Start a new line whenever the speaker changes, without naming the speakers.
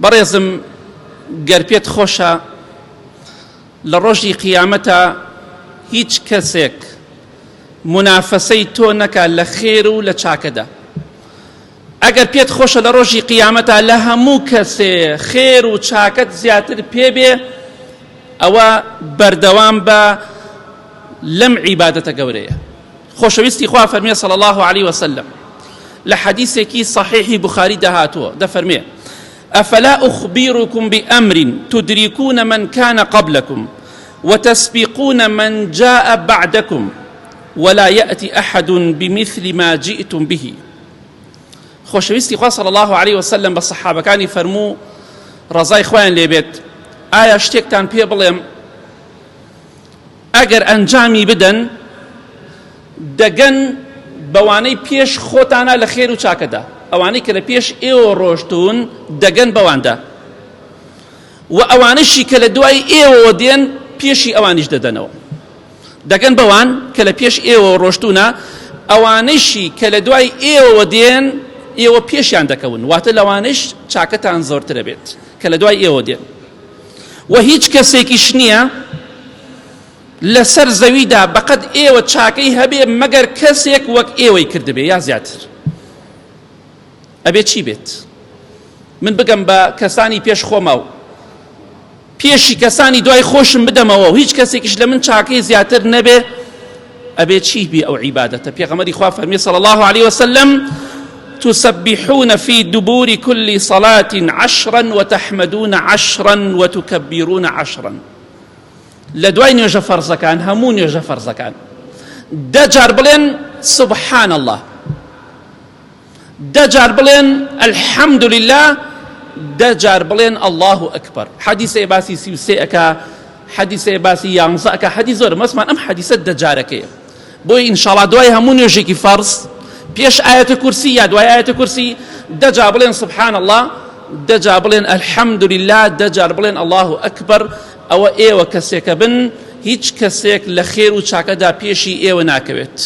بەڕێزم گەر پێت خۆشە لە ڕۆژی قیامەتا هیچ کەسێک مونافەسەی تۆ نەکا لە خێر و لە چاکەدا، ئەگەر پێت خۆشە لە ڕۆژی قیامەتا لە هەموو کەسێ خێر و چاکەت زیاتر پێ بێ، ئەوە بەردەوام بە لەم عیبادەتە گەورەیە. خۆشەویستی خوا فەرمێ صلی الله علیه وسلم لە حەدیثێکی صحیحی بخاری داهاتووە دەفەرمێ أفلا أخبركم بأمر تدركون من كان قبلكم وتسبقون من جاء بعدكم ولا يأتي أحد بمثل ما جئتم به. خۆشەویستی خوا صلی الله علیه وسلم بە سەحابەکانی فەرموو ڕەزای خوایان لێبێت ئایا شتێکتان پێ بڵێم ئەگەر ئەنجامی بدەن دەگەن بەوانەی پێش خۆتانە لە خێر و چاکەدا، ئەوانەی کە لە پێش ئێوە ڕۆشتوون دەگەن بەواندا و ئەوانەشی کە لە دوای ئێوەوە دێن پێشی ئەوانیش دەدەنەوە. دەگەن بەوان کە لە پێش ئێوەوە ڕۆشتوونە، ئەوانەشی کە لە دوای ئێوەوە دێن ئێوە پێشیان دەکەون، واتە لەوانەش چاکەتان زۆرترە بێت کە لە دوای ئێوە دێن. وە هیچ کەسێکیش نییە لەسەر زەویدا بەقەد ئێوە چاکەی هەبێ مەگەر کەسێک وەک ئێوەی کردبێ یا زیاتر. ئەبێ چی بێت؟ من بگەم بە کەسانی پێش خۆما و پێشی کەسانی دوای خۆشم بدەمەوە و هیچ کەسێکیش لە من چاکەی زیاتر نەبێ، ئەبێ چی بێ ئەو عیبادەتە؟ پێغەمبەری خوا فەرمی صلی الله علیه وسلم تسبحون في دبور كل صلاة عشرا وتحمدون عشرا وتكبرون عشرا. لە دوای نوێژە فەرزەکان، هەموو نوێژە فەرزەکان دە جار بڵێن سبحان الله، دە جار بڵێن الحمد لله، دە جار بڵێن الله اکبر. حەدیثێ باسی 33 ئەکا، حەدیثێ باسی 11 ئەکا، حەدیث زۆرە، مەسمان ئەم حەدیثە دە جارەکەیە. بۆیە ئینشاڵا دوای هەموو نوێژێکی فەرز پێش ئایەتە کورسی یا دوای ئایەتە کورسی دە جار بڵێن سبحان الله، دە جار بڵێن الحمد لله، دە جار بڵێن الله اکبر. ئەوە ئێوە کەسێکە بن هیچ کەسێک لە خێر و چاکەدا پێشی ئێوە ناکەوێت.